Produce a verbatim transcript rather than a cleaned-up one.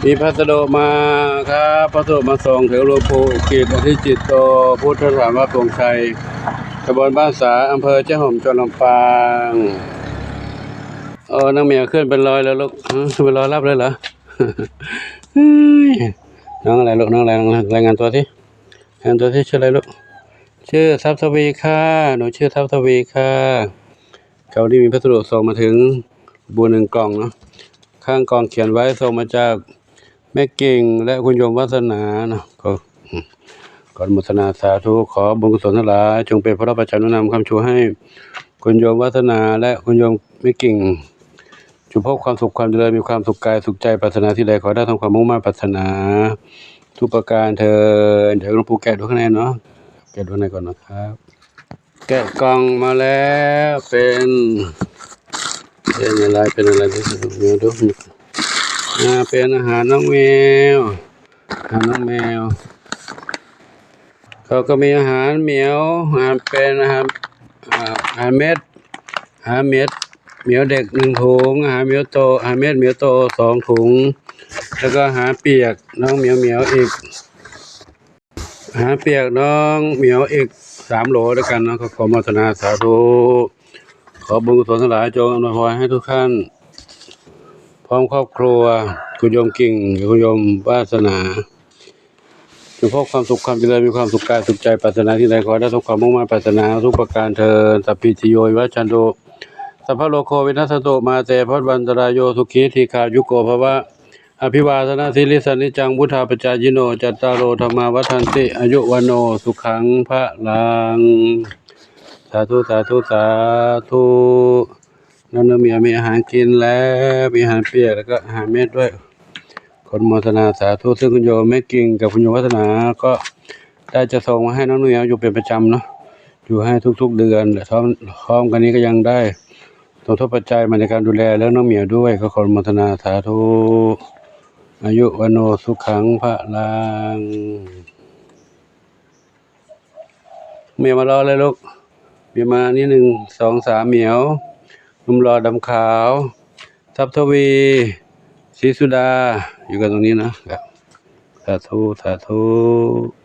มีพัสดุมาครับ พัสดุมาส่งถึงหลวงปู่กิจ อธิจิตโต พุทธสถานวัดโป่งชัย ตำบลบ้านสา อำเภอแจ้ห่ม จังหวัดลำปาง เออ น้องเหมียวขึ้นเป็นร้อยแล้วลูก ฮะ ขึ้นเป็นร้อยรับเลยเหรอ เฮ้ย น้องอะไรลูก น้องอะไร น้องอะไร รายงานตัวสิ รายงานตัวสิ ชื่ออะไรลูก ชื่อทรัพย์ทวีค่ะ หนูชื่อทรัพย์ทวีค่ะ เขาได้มีพัสดุส่งมาถึงบูหนึ่งกล่องเนาะ ข้างกล่องเขียนไว้ส่งมาจากแม่กิ่งและคุณโยมวัฒนาเนาะ ก็ ขออนุโมทนาสาธุ ขอบุญกุศลทั้งหลาย จงเป็นพระปัจจัยหนุนนำค้ำชูให้คุณโยมวัฒนาและคุณโยมแม่กิ่ง จงพบความสุขความเจริญ มีความสุขกายสุขใจ ปรารถนาสิ่งใดขอได้สมความมุ่งมา่ปรารถนา ทุกประการเทอญ เดี๋ยวหลวงปู่แกะดูข้างในเนาะ แกะดูข้างในก่อนนะครับ แกะกล่องมาแล้ว เป็น เป็นอะไร เป็นอะไร ดู ดู ดู อ่า เป็นอาหารน้องแมว อาหารน้องแมว เขาก็มีอาหารเหมียว อาหารเป็นอาหาร อ่า อาหารเม็ด อาหารเม็ด เหมียวเด็กหนึ่งถุง อาหารเหมียวโต อาหารเม็ดเหมียวโตสองถุง แล้วก็อาหารเปียกน้องเหมียวเหมียวอีก อาหารเปียกน้องเหมียวอีกสามโหลด้วยกันเนาะ ก็ขออนุโมทนาสาธุ ขอบุญกุศลทั้งหลายจงอำนวยพรให้ทุกท่าน พร้อมครอบครัว คุณโยมกิ่ง คุณโยมวาสนา จงพบความสุขความเจริญ มีความสุขกายสุขใจ ปรารถนาสิ่งใดขอให้ได้สมความมุ่งมา่ปรารถนาทุกประการเทอญ สัพพีติโยวิวัชชันตุ สัพพะโรโควินัสสตุ มาเตภวัตวันตรายโย สุขีทีฆายุโกภวะ อภิวาทนสีลิสสะนิจจัง วุฒาปจายิโน จัตตาโรธัมมาวัฒนติ อายุวัณโณ สุขังพลัง สาธุ สาธุ สาธุ น้องเหมียวมีอาหารกินแล้ว มีอาหารเปียกแล้วก็อาหารเม็ดด้วย ขออนุโมทนาสาธุ ซึ่งคุณโยมแม่กิ่งกับคุณโยมวัฒนาก็ได้จะส่งมาให้น้องเหมียวอยู่เป็นประจำเนาะ อยู่ให้ทุกๆเดือน และพร้อม พร้อมกันนี้ก็ยังได้สมทบปัจจัยมาในการดูแลเรื่องน้องเหมียวด้วย ก็ขออนุโมทนาสาธุ อายุวัณโณสุขังพลัง เหมียวมารอเลยลูก เหมียวมานี่ หนึ่ง สอง สาม เหมียว หนุ่มหล่อดำขาว ทรัพย์ทวี ศรีสุดา อยู่กันตรงนี้นะครับ สาธุ สาธุ